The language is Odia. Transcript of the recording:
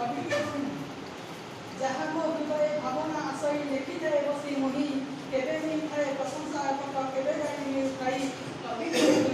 କବି। ଯାହା ମୋ ହୃଦୟ ଭାବନା ଆସଇ, ଲେଖିଥାଏ ବସି ମୁହିଁ। କେବେ ମିଳିଥାଏ ପ୍ରଶଂସା ପତ୍ର, କେବେ ଗାଳି ମିଳିଥାଏ। କବି।